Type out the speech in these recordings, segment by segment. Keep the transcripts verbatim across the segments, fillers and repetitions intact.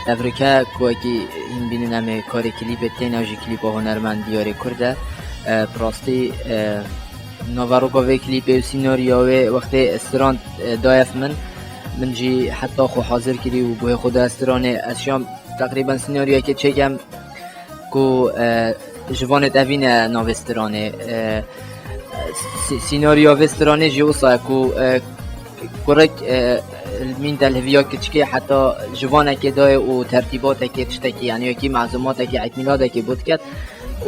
Tebrîke ku wekî hîn bînin em ê karê klîpê têne, ew jî klîpa hunermend Diyarê Kurd e. E, bi rastî, e, naveroka vê klîpê û sînaryoya wê wextê stran, e, daye min, min jî heta xwe hazir kirî û guhê xwe da stranê. Ez şiyam teqrîben sînaryoyekê çêkem ku, e, ji vanê te evîne navê stranê. E, sî-, sînaryoya vê stranê jî wisa ye ku, e, kurek, e, mîn te li hêviya kiçikê heta ji vanekê dayê û tertîbatekê tiştekî, yanî wekî mezûmatekê, eydmîladekê bû diket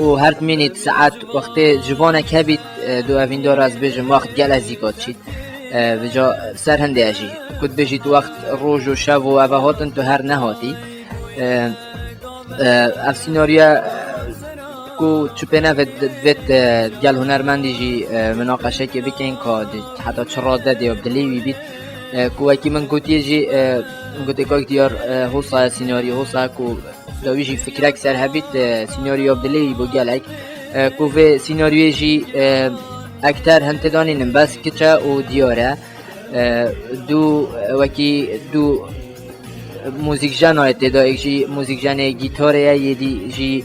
û her dimînî saet wextê ji vanek hebît, e, du evîndar ez bêjim wext gelek zîka çît. E, vêca ser hindê jî ku dibêjît wext roj û şev û eve hatin tu her nehatî. E, e, ev sînaryoya, e, ku çi pê neve di-, divêt, e, gel hunermendî jî, e, minaqeşekê bikin ka di-, heta çi rade dê bi dilê wî bît. E, ku wekî min gotiye jî, e, gotê kak Diyar, e, hosa ye, sînaryo hosa ye ku dawî jî fikrek ser hebît, e, sînaryo bi dilê wî bû gelek. E, ku vê sînaryoyê jî, e, ekter hin tê danînin bes kiç e û Diyar e. E, du, wekî du muzîkjenayê tê de, yek jî muzîkjenê gîtarê ye, yê dî jî,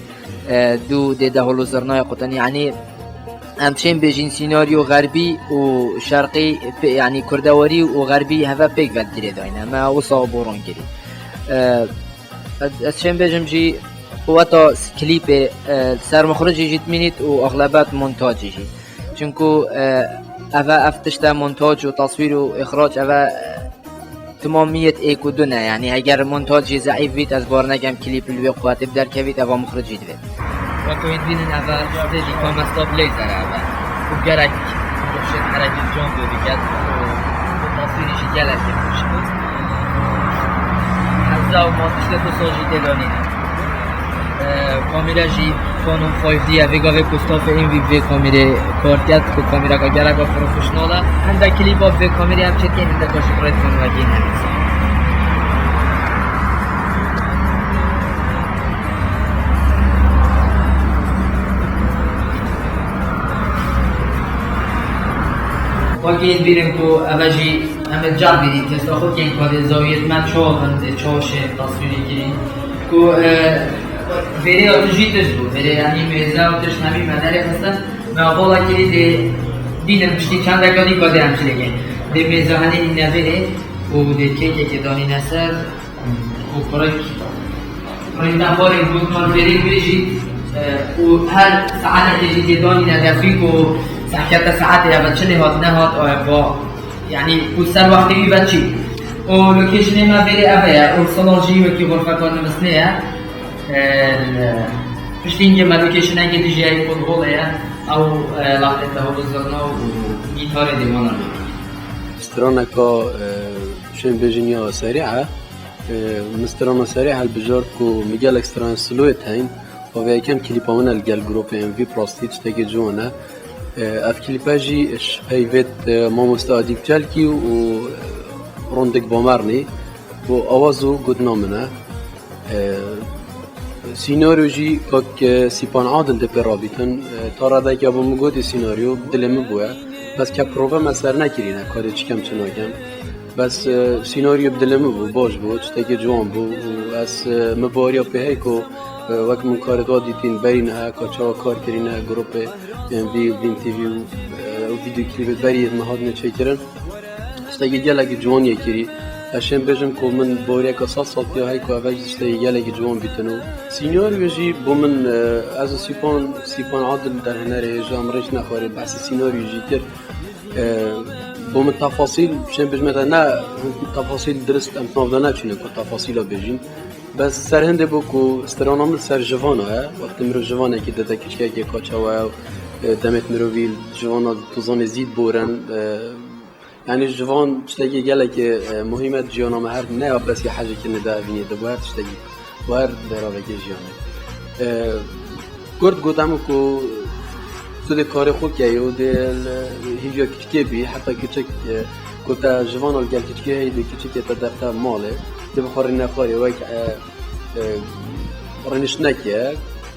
e, du dê dehol û zirnayê qutin. Yanî em çên bêjin sînaryo xerbî û şerqî pê-, yanî kurdewarî û xerbî heve pêk ve dirê dayne. Me wisa boran kirî. E, ez, ez çên bêjim jî quweta s-, klîpê, e, sermixricî jî dimînît û axlebet montajî jî. Çinku, e, eve ev tişte montaj û taswîr û îxrac eve, e, timamiyet êk û du ne. Yanî eger montaj jî zeîf bît, ez bar nekem klîp li wê quwetê bi derkevît, eva mixricî divê. Wek ku hîn dibînin eve stêdî kamesta bi leyzer e eve. Û gerek rewşên herekî can pê biket û, û taswîrî jî gelekî xweş bû. Hevza û mantiştê wisa jî tê de nîne. E, kamera jî Canon five D ye, vê gavê ku stafê Envy bi vê kamerê kar ket, ku kamereka gereka profesyonel e. Hende klîpa bi vê kamerê em çêdikên, hindeka jî bi rêdfonekî ne. Wekî hîn dibînin ku eve jî em ê cem bînî, testa xwe kên ku dê zawiyet me çawa bin, dê çawa şê taswîrê kirî. Ku, e, vêrê ya tu jî tişt bû, vêrê yanî mêze û tişt hemî me derê xistin, me hevala kirî dê bînin piştî çendeka dî ka dê em çi lê kên. Dê mêze henê nîne vêrê û dê kêkekê danîne ser. Û kurek rêndexwarên gotina vêrê bêjî, e, û her saetekê jî tê danîne defî ku sehkete saetê eve çi lê hat nehat, e, va, yanî ku ser wextê wî ve çî. Û locationê me vêrê eve ye, û sala jî wekî xurfeka nivistnê ye. E, piştî hingê me locationekê dijî ye, ku holê ye, ew, e, laqê te hol zirna û gîtarê dêwana lê. Straneka, e, şên bêjin ya serî e. E, min strana serî hilbijart ku min gelek stranên sloyê teyîn. Û vê yekem klîpa min e li gel grûpê Envy, bi rastî tiştekî ciwan e. E, ev klîpe jî ji peyvêt, e, mamoste Adîp Çelkî û, e, Rondik Bamernî û awaz û gotina min e. E, sînaryo jî kak, e, Sîpan Adil dê pê rabîtin. E, ta radeke bû min gotî sînaryo, dilê min bûye. Bes ke prove me ser nekirîne, karê çikem çi nakem. Bes, e, sînaryo bi dilê min bû, baş bû, tiştekî ciwan bû û ez, e, min baweriya pê heye ku, e, wek min karê da dîtîn berî niha ka çawa kar kirîne, grûpê Envy, Vîn T V û, e, û vîdyoklîpê berî min hatine çêkirin. Tiştekî gelekî ciwan yê kirî. Ez şên bêjim ku min baweriyeke sed saltiya heye ku eve jî tiştekî gelekî ciwan bîtin û sînaryo jî bo min, e, ez û Sîpan, Sîpan Adil derhênerê ji em rêş nexwarê behsê sînaryo jî kir. E, bo min tefasîl, şên bêjime te ne, tefasîl dirist em nav de neçûne ku tefasîla bêjîn. Bes ser hindê bû ku strana min ser jivana ye. Wextê mirov jivanekî dide kiçikekê ka çawa ye, e, demêt mirovî jivana tu zanê zî diborin, e, yanî jivan tiştekî gelekî, e, muhîm e di jiyana me her ne ya bes ya hejê kirinê de evînê de bû her tiştekî. Wer deravekê jiyanê. E, Kurd got hemû ku tu dê karê xwe keyî û dê li hîviya kiçikê bî, heta kiçik, e, ku te jivana li gel kiçikê heyî dê kiçikê te derxe malê, dê bi xwe rê nexwarê wek, e, e, rêniştinekê ye,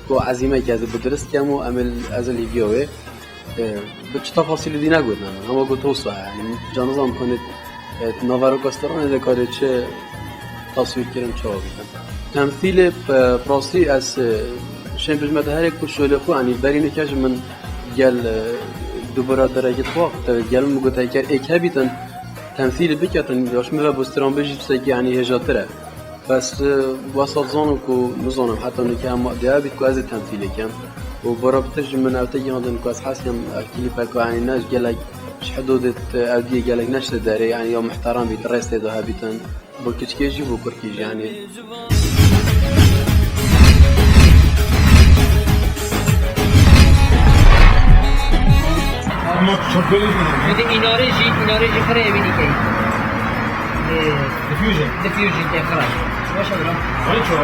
ku ezîmekê ez ê bi dirist kem û em ê li, ez ê li hîviya wê. E, bi çi tefasîlê dî negotin, hema got wisa, yanî, ca nizam kanê, e, naveroka stranê de karê çi taswîr kirin, çawa bîtin. Temsîlê, e, bi rastî ez, e, şên bijme te herê ku şolê xwe, yanî berî nike ji min gel, e, dubara derekê xwe, te gel min gote ker êk hebîtin, temsîlê biketin, ya ji min ve bo stranbêjî tiştekî, yanî hêjatir e. Bes, e, wesa dizanim ku nizanim heta nike hema diya bît ku ez ê temsîlê kem. Û barabîtir ji min ew tê gihandin ku ez hez kem ev klîpeke, yanî ne ji gelek ji hidodê, e, ew diyê gelek neşte derê, yanî ya muhterem bît, rêstê de hebîtin. Bo kiçikê jî, bo kurkî jî, yanî. Ama çok böyle mi? Bir de inarê jî, inarê jî xirê evî dikey. Ee, Diffusion. Diffusion ke xirê. Baş e bira. Ay çok.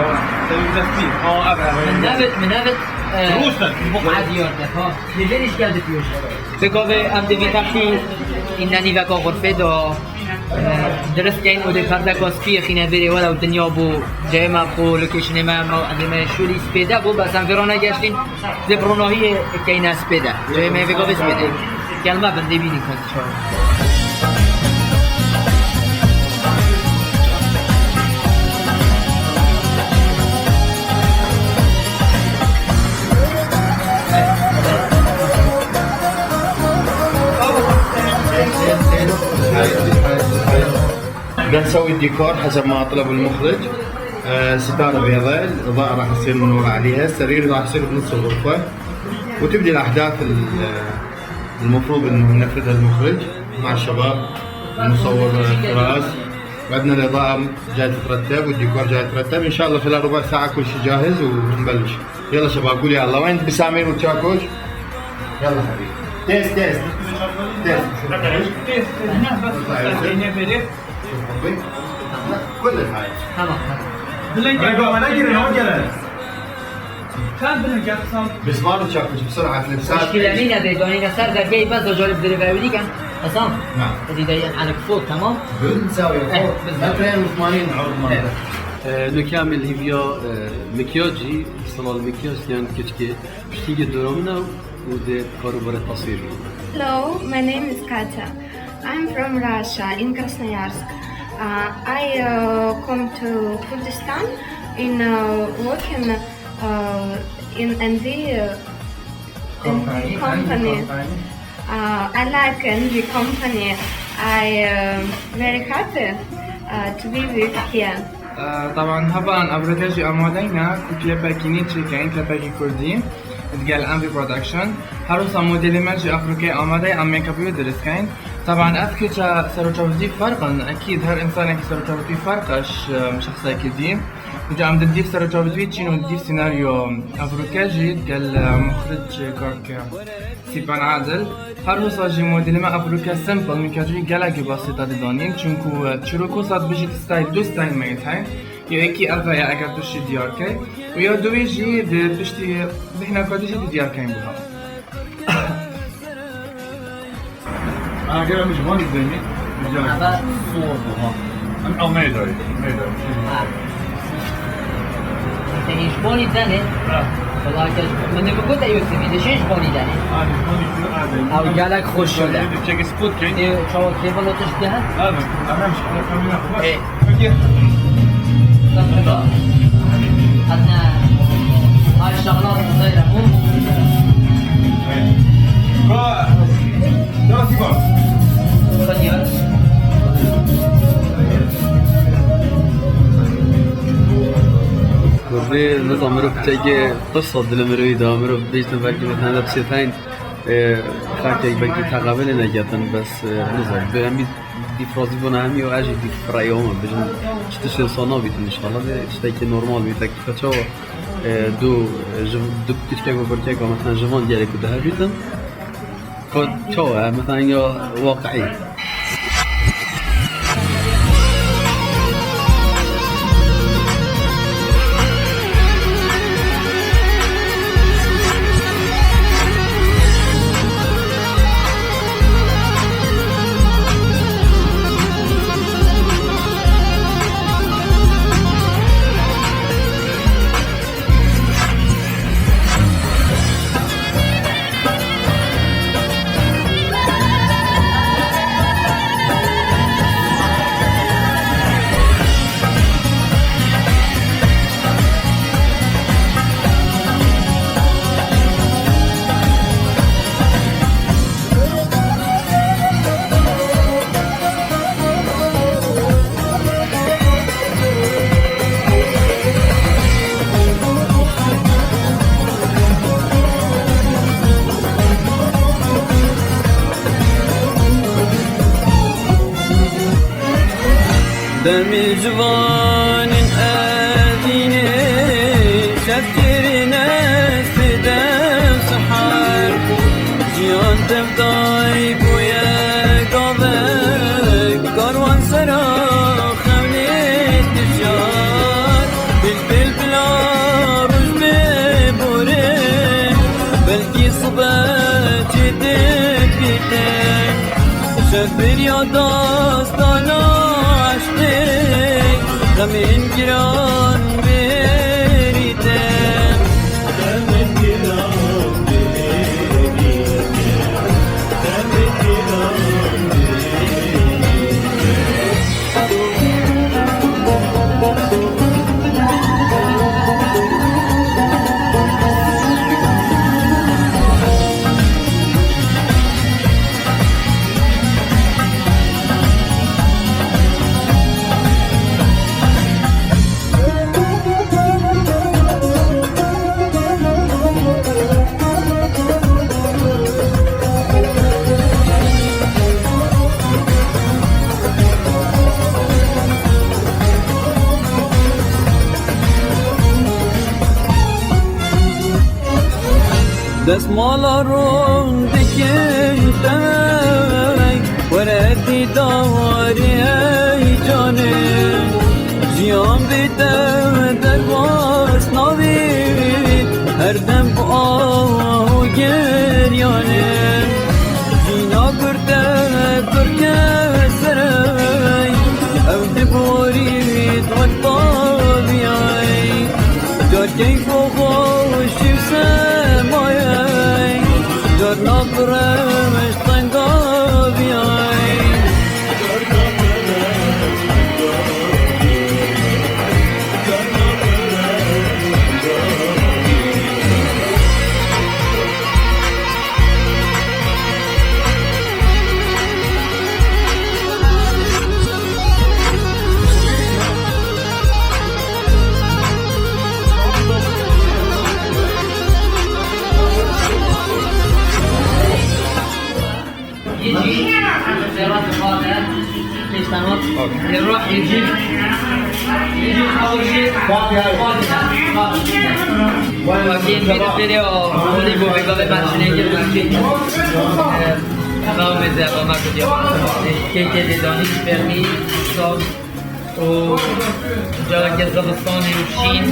Tabii biraz değil. Aa, evet. Min nevit, min nevit, e, Rostak. Bu adiyar de, ha. Nêzerî ji gel diffusion. Pêkavê em di vî textî îne nîveka xurfê de, e, dirist keyn û dê perdeka spî xîne vêrê we de û dinya bû cayê me xwe, locationê me, me, evê me şûlî spêde bû, bes em vêra negeştîn, dê bi ronahiyê keyne spêde. Cayê me pêkavê spêde. Gel me bin dê bînî ku çawa. ده نسوي الديكور حسب ما طلب المخرج. آه، ستارة بيضاء، الإضاءة راح تصير من ورا عليها، السرير راح يصير بنص الغرفة، وتبدي الأحداث ال-، المفروض إنه ينفذها المخرج مع الشباب، المصور فراس، وعندنا الإضاءة جاي تترتب والديكور جاي يترتب. إن شاء الله خلال ربع ساعة كل شيء جاهز ونبلش. يلا شباب، قول يا الله. وين بسامير وتشاكوش؟ يلا حبيبي. تيست، تيست. تيست. تيست. هنا بس. اطلع يا يوسف. شوف حبي. لا، كل الحاجة. Tamam, tamam. Bilin رجع ولا جري، هو جري. Çend bin gel san. بسمار وتشاكوش بسرعة، تلبسات. Muşkile nîne bê, danîne ser dergehê bes de carê bi dirê ve ewilî ken. Hasan? نعم. Hadi de yen alek fot, tamam? بنساوي فوق. بالضبط. ما ترين عثمانيين عرض ما. Ee, nûke em ê li hîviya, e, mikyajî, salon mikyaj yan keçikê, piştî dora min e û dê karûbarê teswîr bî. Hello, my name is Katya. I'm from Russia, in Krasnoyarsk. Uh, I, uh, come to Kurdistan in, uh, working, uh, in N V, uh, in Company, company. Company. Uh, I like N V company. I, uh, very happy, uh, to be with here. آه، طبعاً هەڤاڵان ئەڤڕۆکە ژی ئامادەینە کو کلێپەکی نی چێکەین، کلێپەکی کوردی، دگەل ئەم ڤی پرۆدەکشن. هەروسا مۆدێلی مەرجی ئەڤڕۆکەی ئامادەی ئەم مێکەپی دروستکەین. طبعاً ئەف کچە سەرۆچاوزی فەرقن، ئەکید هەر ئینسانێکی سەرۆچاوزی فەرقە ژ، ئم، شخصێکی دی. جا ئەم دل دیف سەرۆچاوزی چین و دیف سیناریۆ ئەڤڕۆکە ژی دگەل، ئە، مخرج کاک سیپان عادل. هەر وسا ژی مۆدیلمە ئەڤروکە سمپل، میکاتوی گەلەکی بەسیتە ددانین، چونکو چیروکو سات بژیت ستایل دو ستایل مەیت هەین. یا یەکی ئەڤەیە ئەگەر توشی دیارکەی و یا دوی ژی دی پشتی دهنەکاتی ژی دیارکەین بووە. ئەگەر ئەم ژوانی دەینی، ئەڤە سۆر بووە. ئەم ئەڵمەیە داری، ئەڵمەیە داری. Te hêjbanî denê. Ha. Wala ke min de bigota Yûsifî, de hêjbanî denê. Ha, hêjbanî kir, ha, denê. Ew gelek xweş şûl e. Çekê spot key. Ê, çawa kêbel û tişt de he? Ha, ben, ben hem şikayet kamera var. Ê. Peki. Estağfurullah. Adna. Ay şahlar zeyre bu. Ba. Nasıl bak? Sanıyor. Kurdi, nizam mirov teke qisa dil mirovî da, mirov bêjtin belkî mesela hepsê teyn, e, xakek belkî teqabelê neketin, bes, e, nizam. Bi hemî dîfrazî bona hemî û ez jî dîfrayoma bijin. Çi tiştê wisa nabîtin inşallah. Dê tiştekî normal bî, tekîfe çawa, e, du, e, ji, du kiçkek û birkek û mesela ji van gelek û dihebîtin. Ka çawa, e, mesela ya waqiî. Demê ciwanên Efrînê şev kirine sê dev sihar. Jiyan tevday bûye gavek, karwansera xewnê tişar. Bilbil bila roj bê borê, belkî sibe çê tê bîte. Şev beriya dastana eşqê, xemên giran bêrî te. Destmala ron dikin te, were dîdarê ey canê. Jiyan bê te derbas nabî, her dem bi ah û geryanê. Jîna kurte kurke serey, ew diborît wek baviyay. Car keyf û xweşî û semayey, car napireş tengaviyay. Û careke zivistanê û şîn,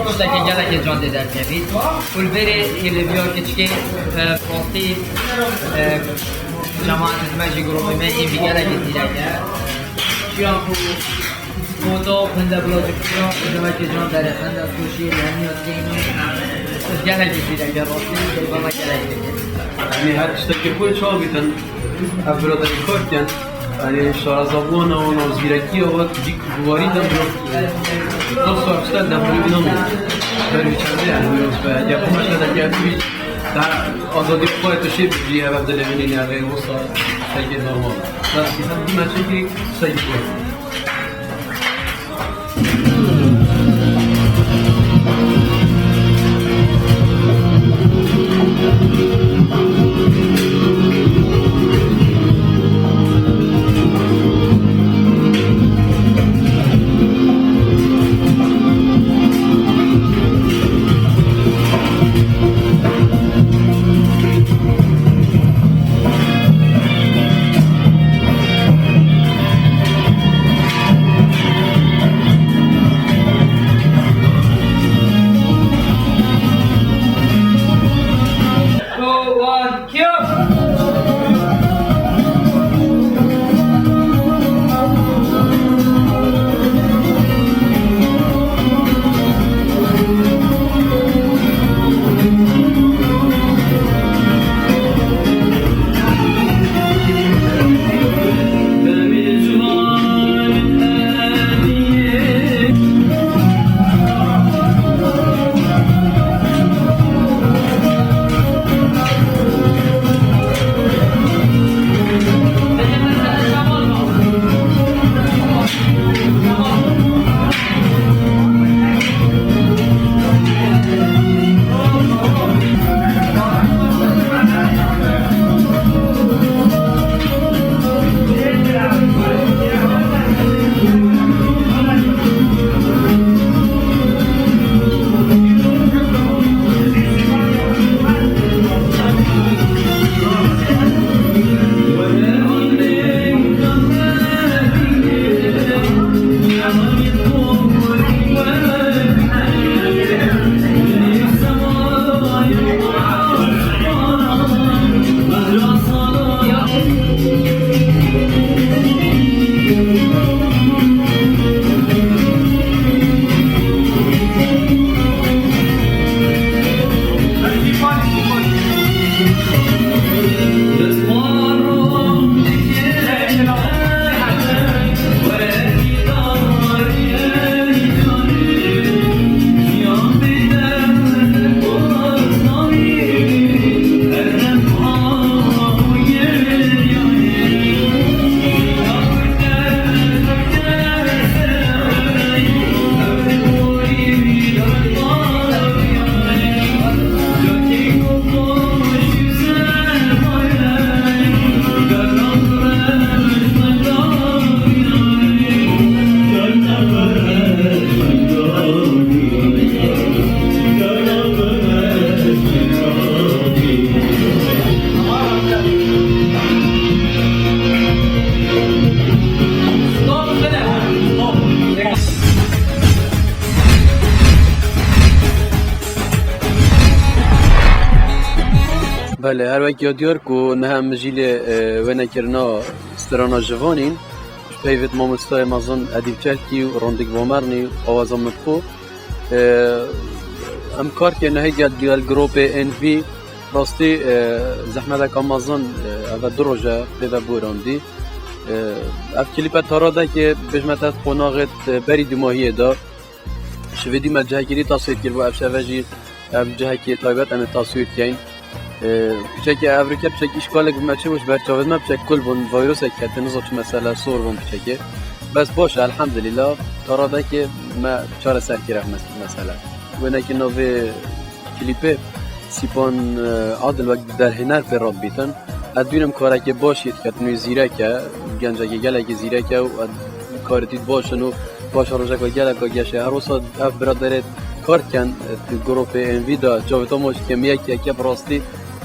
tiştekî gelekî can tê derkevît. Û li vêrê êlêviya kiçikê, e, rastî, e, cemaetê me jî, grûpê me jî bi gelekî zîrek e. Çiya ku foto, pinde bila jî kira, demekî can derê, pinde koşî, leheniya tînî, gelekî zîrek e, rastî, dê bana gelekî. Yanî her tiştekî xwe çawa bîtin, ev biraderî kar dikin. Yanî şarezabûna wan û zîrekiya wan jî bi warî dem bi dost û aşta dem bi nînan ber wî çendê, yanî wî wis be. Ya xwe meşedekî ez wî da azadî xwe tu şê bijî, ev ev dilê min nîne, ev ê wisa tiştekî normal. Bes her dî me çekî tiştekî xwe. Belê, her wek ya diyar ku niha em jî lê, e, wênekirina strana Jivanîn, ji peyvêt mamostayê mezin Edîb Çerkî û Rondik Bomernî û awaza min xwe. E, em kar ke nehê gel, gel gropê N V, rastî, e, zehmeteka mezin, e, eve du roje pê ve borandî. E, ev klîpe taradekê bêjme te qonaxêt, e, berî dumahiyê de. Şivê dî me cihekî dî taswîr kiribû, ev şeve jî ev cihekî taybet em ê taswîr dikeyn. Ee, piçekê ev rike piçek îşkalek bi me çi bû, ji ber çavêt me piçek kul bûn, vayrosek ketin, niza çi mesele, sor bûn piçekê. Bes baş e, elhamdulillah, taradekê me çareser kir ev mes-, mesele. Wênekî navê klîpê Sîpan, e, Adil wek derhêner pê rabîtin. Ez dibînim karekê baş yê diketin û zîrek e, gencekê gelekî zîrek e û karê tî baş in û paşa rojeka geleka geş e. Her wisa ev biraderê kar dikin, e, di gropê N V de, çavê Tomaş dikim yek yek e, bi rastî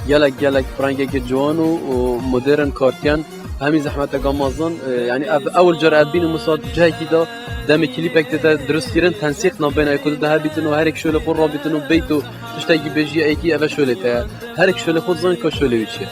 gelek gelek bi rengekê ciwan û, û modern kar dikin. Hemî zehmeteka mezin, e, yanî ev ewil car ez dibînim wisa cihekî de demê klîpek tête dirust kirin, tensîq nabêne ê ku dide hebîtin û herek şolê xwe rabîtin û beyt û tiştekî bêjî êkî eve şolê te ye. Herek şolê xwe dizanî ka şolê wî çi ye.